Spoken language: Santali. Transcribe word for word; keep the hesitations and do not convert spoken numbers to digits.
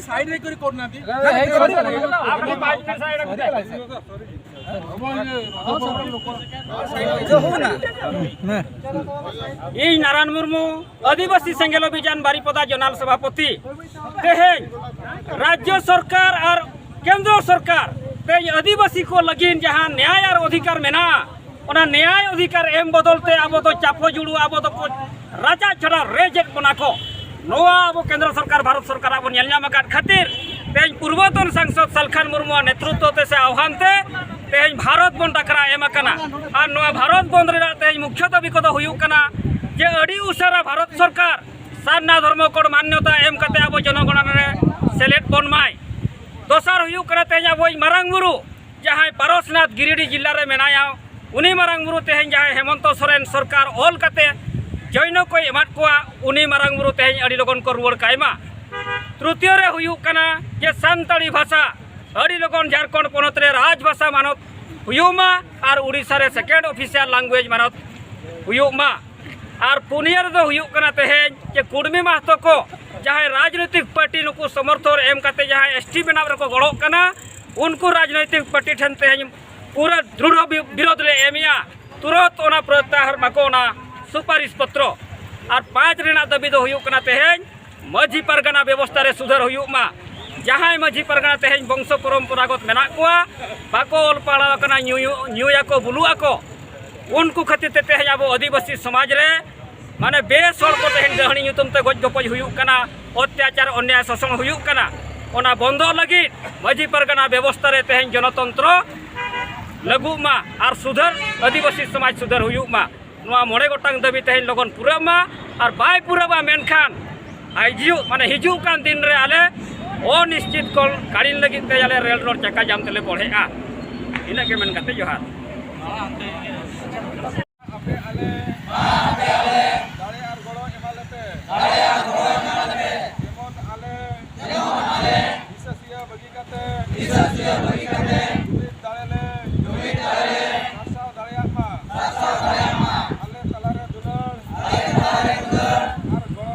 ସାଇଡ୍ ହେଇକରି କରୁନାହାନ୍ତି। ᱤᱧ ᱱᱟᱨᱟᱱ ᱢᱩᱨᱢᱩ, ᱟᱹᱫᱤᱵᱟᱹᱥᱤ ᱥᱮᱸᱜᱮᱞ ᱚᱵᱷᱤᱡᱟᱱ ᱵᱟᱨᱤᱯᱚᱫᱟ ᱡᱚᱱᱟᱞ ᱥᱚᱵᱷᱟᱯᱚᱛᱤ᱾ ᱛᱮᱦᱮᱧ ᱨᱟᱡᱽᱡᱚ ᱥᱚᱨᱠᱟᱨ ᱟᱨ ᱠᱮᱱᱫᱨᱚ ᱥᱚᱨᱠᱟᱨ ᱛᱮᱦᱮᱧ ᱟᱹᱫᱤᱵᱟᱹᱥᱤ ᱠᱚ ᱞᱟᱹᱜᱤᱫ ᱡᱟᱦᱟᱸ ᱱᱮᱭᱟᱭ ᱟᱨ ᱚᱫᱷᱤᱠᱟᱨ ᱢᱮᱱᱟᱜᱼᱟ, ᱚᱱᱟ ᱱᱮᱭᱟᱭ ᱚᱫᱷᱤᱠᱟᱨ ᱮᱢ ᱵᱚᱫᱚᱞ ᱛᱮ ᱟᱵᱚ ᱫᱚ ᱪᱟᱯᱚ ᱡᱩᱲᱩ, ᱟᱵᱚ ᱫᱚᱠᱚ ᱨᱟᱪᱟ ᱪᱷᱟᱲᱟ ᱨᱮᱡᱮᱫ ᱵᱚᱱᱟ ᱠᱚ᱾ ᱱᱚᱣᱟ ᱟᱵᱚ ᱠᱮᱱᱫᱨᱚ ᱥᱚᱨᱠᱟᱨ, ᱵᱷᱟᱨᱚᱛ ᱥᱚᱨᱠᱟᱨᱟᱜ ᱵᱚᱱ ᱧᱮᱞ ᱧᱟᱢ ᱟᱠᱟᱫ ᱠᱷᱟᱹᱛᱤᱨ ᱛᱮᱦᱮᱧ ᱯᱩᱨᱵᱚᱛᱚᱱ ᱥᱟᱝᱥᱚᱫ ᱥᱟᱞᱠᱷᱟᱱ ᱢᱩᱨᱢᱩᱣᱟᱜ ᱱᱮᱛᱨᱚᱛᱵ ᱛᱮ ᱥᱮ ᱟᱦᱣᱟᱱ ᱛᱮ ᱛᱮᱦᱮᱧ ᱵᱷᱟᱨᱚᱛ ᱵᱚᱱ ᱰᱟᱠᱨᱟ ᱮᱢ ᱟᱠᱟᱱᱟ᱾ ᱟᱨ ᱱᱚᱣᱟ ᱵᱷᱟᱨᱚᱛ ᱵᱚᱱᱫᱷ ᱨᱮᱱᱟᱜ ᱛᱮᱦᱮᱧ ᱢᱩᱠᱷᱭᱚ ᱫᱟᱹᱵᱤ ᱠᱚᱫᱚ ᱦᱩᱭᱩᱜ ᱠᱟᱱᱟ ᱡᱮ ᱟᱹᱰᱤ ᱩᱥᱟᱹᱨᱟ ᱵᱷᱟᱨᱚᱛ ᱥᱚᱨᱠᱟᱨ ᱥᱟᱨᱱᱟ ᱫᱷᱚᱨᱢᱚ ᱠᱳᱰ ᱢᱟᱱᱱᱚᱛᱟ ᱮᱢ ᱠᱟᱛᱮ ᱟᱵᱚ ᱡᱚᱱᱚᱜᱚᱬᱚᱱᱟ ᱨᱮ ᱥᱮᱞᱮᱫ ᱵᱚᱱ ᱢᱟᱭ᱾ ᱫᱚᱥᱟᱨ ᱦᱩᱭᱩᱜ ᱠᱟᱱᱟ, ᱛᱮᱦᱮᱧ ᱟᱵᱚᱭᱤᱡ ᱢᱟᱨᱟᱝ ᱵᱩᱨᱩ ᱡᱟᱦᱟᱸᱭ ᱯᱟᱨᱚᱥᱱᱟᱛᱷ ᱜᱤᱨᱤᱰᱤ ᱡᱤᱞᱟ ᱨᱮ ᱢᱮᱱᱟᱭᱟ, ᱩᱱᱤ ᱢᱟᱨᱟᱝ ᱵᱩᱨᱩ ᱛᱮᱦᱮᱧ ᱡᱟᱦᱟᱸᱭ ᱦᱮᱢᱚᱱᱛᱚ ᱥᱚᱨᱮᱱ ᱥᱚᱨᱠᱟᱨ ᱚᱞ ᱠᱟᱛᱮ ᱡᱚᱭᱱᱚ ᱠᱚᱭ ᱮᱢᱟᱫ ᱠᱚᱣᱟ, ᱩᱱᱤ ᱢᱟᱨᱟᱝ ᱵᱩᱨᱩ ᱛᱮᱦᱮᱧ ᱟᱹᱰᱤ ᱞᱚᱜᱚᱱ ᱠᱚ ᱨᱩᱣᱟᱹᱲ ᱠᱟᱭ ᱢᱟ᱾ ᱛᱨᱤᱛᱤᱭᱚ ᱨᱮ ᱦᱩᱭᱩᱜ ᱠᱟᱱᱟ ᱡᱮ ᱥᱟᱱᱛᱟᱲᱤ ᱵᱷᱟᱥᱟ ᱟᱹᱰᱤ ᱞᱚᱜᱚᱱ ᱡᱷᱟᱲᱠᱷᱚᱸᱰ ᱯᱚᱱᱚᱛ ᱨᱮ ᱨᱟᱡᱽ ᱵᱷᱟᱥᱟ ᱢᱟᱱᱚᱛ ᱦᱩᱭᱩᱜ ᱢᱟ ᱟᱨ ᱩᱲᱤᱥᱥᱟ ᱨᱮ second official language ᱢᱟᱱᱚᱛ ᱦᱩᱭᱩᱜ ᱢᱟ᱾ ᱟᱨ ᱯᱩᱱᱭᱟᱹ ᱨᱮᱫᱚ ᱦᱩᱭᱩᱜ ᱠᱟᱱᱟ ᱛᱮᱦᱮᱧ ᱡᱮ ᱠᱩᱲᱢᱤ ᱢᱟᱦᱟᱛᱚ ᱠᱚ ᱡᱟᱦᱟᱸᱭ ᱨᱟᱡᱽᱱᱳᱭᱛᱤᱠ ᱯᱟᱨᱴᱤ ᱱᱩᱠᱩ ᱥᱚᱢᱚᱨᱛᱷᱚᱱ ᱮᱢ ᱠᱟᱛᱮ ᱡᱟᱦᱟᱸᱭ S T ᱵᱮᱱᱟᱣ ᱨᱮᱠᱚ ᱜᱚᱲᱚᱜ ᱠᱟᱱᱟ, ᱩᱱᱠᱩ ᱨᱟᱡᱽᱱᱳᱭᱛᱤᱠ ᱯᱟᱨᱴᱤ ᱴᱷᱮᱱ ᱛᱮᱦᱮᱧ ᱯᱩᱨᱟᱹ ᱫᱨᱩᱲᱦᱚ ᱵᱤ-, ᱵᱤᱨᱳᱫᱷ ᱞᱮ ᱮᱢᱮᱜᱼᱟ᱾ ᱛᱩᱨᱚᱛ ᱚᱱᱟ ᱯᱨᱚᱛᱭᱟᱦᱟᱨ ᱢᱟᱠᱚ ᱚᱱᱟ ᱥᱩᱯᱟᱨᱤᱥ ᱯᱚᱛᱨᱚ᱾ ᱟᱨ ᱯᱟᱸᱪ ᱨᱮᱱᱟᱜ ᱫᱟᱹᱵᱤ ᱫᱚ ᱦᱩᱭᱩᱜ ᱠᱟᱱᱟ ᱛᱮᱦᱮᱧ ᱢᱟᱹᱡᱷᱤ ᱯᱟᱨᱜᱟᱱᱟ ᱵᱮᱵᱚᱥᱛᱷᱟ ᱨᱮ ᱥᱩᱫᱷᱟᱹᱨ ᱦᱩᱭᱩᱜ ᱢᱟ᱾ ᱡᱟᱦᱟᱸᱭ ᱢᱟᱹᱡᱷᱤ ᱯᱟᱨᱜᱟᱱᱟ ᱛᱮᱦᱮᱧ ᱵᱚᱝᱥᱚ ᱯᱚᱨᱚᱢᱯᱚᱨᱟᱜᱚᱛ ᱢᱮᱱᱟᱜ ᱠᱚᱣᱟ, ᱵᱟᱠᱚ ᱚᱞ ᱯᱟᱲᱦᱟᱣ ᱟᱠᱟᱱᱟ, ᱧᱩᱭᱩ-, ᱧᱩᱭᱟᱠᱚ, ᱵᱩᱞᱩᱜ ᱟᱠᱚ, ᱩᱱᱠᱩ ᱠᱷᱟᱹᱛᱤᱨ ᱛᱮ ᱛᱮᱦᱮᱧ ᱟᱵᱚ ᱟᱹᱫᱤᱵᱟᱹᱥᱤ ᱥᱚᱢᱟᱡᱽ ᱨᱮ ᱢᱟᱱᱮ ᱵᱮᱥ ᱦᱚᱲ ᱠᱚ ᱛᱮᱦᱮᱧ ᱰᱟᱹᱦᱲᱤ ᱧᱩᱛᱩᱢ ᱛᱮ ᱜᱚᱡ ᱜᱚᱯᱚᱡ ᱦᱩᱭᱩᱜ ᱠᱟᱱᱟ, ᱚᱛᱛᱟᱪᱟᱨ ᱚᱱᱭᱟᱭ ᱥᱳᱥᱚᱱ ᱦᱩᱭᱩᱜ ᱠᱟᱱᱟ᱾ ᱚᱱᱟ ᱵᱚᱱᱫᱚ ᱞᱟᱹᱜᱤᱫ ᱢᱟᱹᱡᱷᱤ ᱯᱟᱨᱜᱟᱱᱟ ᱵᱮᱵᱚᱥᱛᱷᱟ ᱨᱮ ᱛᱮᱦᱮᱧ ᱡᱚᱱᱚᱛᱚᱱᱛᱨᱚ ᱞᱟᱹᱜᱩᱜ ᱢᱟ ᱟᱨ ᱥᱩᱫᱷᱟᱹᱨ, ᱟᱹᱫᱤᱵᱟᱹᱥᱤ ᱥᱚᱢᱟᱡᱽ ᱥᱩᱫᱷᱟᱹᱨ ᱦᱩᱭᱩᱜ ᱢᱟ᱾ ᱱᱚᱣᱟ ᱢᱚᱬᱮ ᱜᱚᱴᱟᱝ ᱫᱟᱹᱵᱤ ᱛᱮᱦᱮᱧ ᱞᱚᱜᱚᱱ ᱯᱩᱨᱟᱹᱜ ᱢᱟ, ᱟᱨ ᱵᱟᱭ ᱯᱩᱨᱟᱹᱜᱼᱟ ᱢᱮᱱᱠᱷᱟᱱ ᱦᱤᱡᱩᱜ, ᱢᱟᱱᱮ ᱦᱤᱡᱩᱜ ᱠᱟᱱ ᱫᱤᱱ ᱨᱮ ᱟᱞᱮ ᱚᱱᱤᱥᱪᱤᱛ ᱠᱟᱞ-, ᱠᱟᱞᱤᱱ ᱞᱟᱹᱜᱤᱫ ᱛᱮ ᱟᱞᱮ ᱨᱮᱞ ᱨᱳᱰ ᱪᱟᱠᱟ ᱡᱟᱢ ᱛᱮᱞᱮ ᱵᱚᱲᱦᱮᱜᱼᱟ᱾ ᱤᱱᱟᱹᱜ ᱜᱮ ᱢᱮᱱ ᱠᱟᱛᱮ ᱡᱚᱦᱟᱨ᱾ ᱟᱯᱮ ᱟᱞᱮ ᱫᱟᱲᱮ ᱟᱨ ᱜᱚᱲᱚ ᱮᱢᱟ ᱞᱮᱯᱮ᱾ ᱡᱮᱢᱚᱱ ᱟᱞᱮ ᱦᱤᱥᱟᱹᱥᱩᱭᱟᱹ ᱵᱟᱹᱜᱤ ᱠᱟᱛᱮ, ᱦᱤᱥᱟᱹᱥᱩᱭᱟᱹ ᱵᱟᱹᱜᱤ ᱠᱟᱛᱮ, ᱡᱩᱢᱤᱫ ᱫᱟᱲᱮ ᱞᱮ, ᱡᱩᱢᱤᱫ ᱫᱟᱲᱮ ᱞᱮ, ᱥᱟᱨᱥᱟᱣ ᱫᱟᱲᱮᱭᱟᱜ ᱢᱟ, ᱥᱟᱨᱥᱟᱣ ᱫᱟᱲᱮᱭᱟᱜ ᱢᱟ, ᱟᱞᱮ ᱛᱟᱞᱟ ᱨᱮ ᱫᱩᱞᱟᱹᱲ, ᱟᱞᱮ ᱛᱟᱞᱟ ᱨᱮ ᱫᱩᱞᱟᱹᱲ, ᱟᱨ ᱜᱚᱲᱚ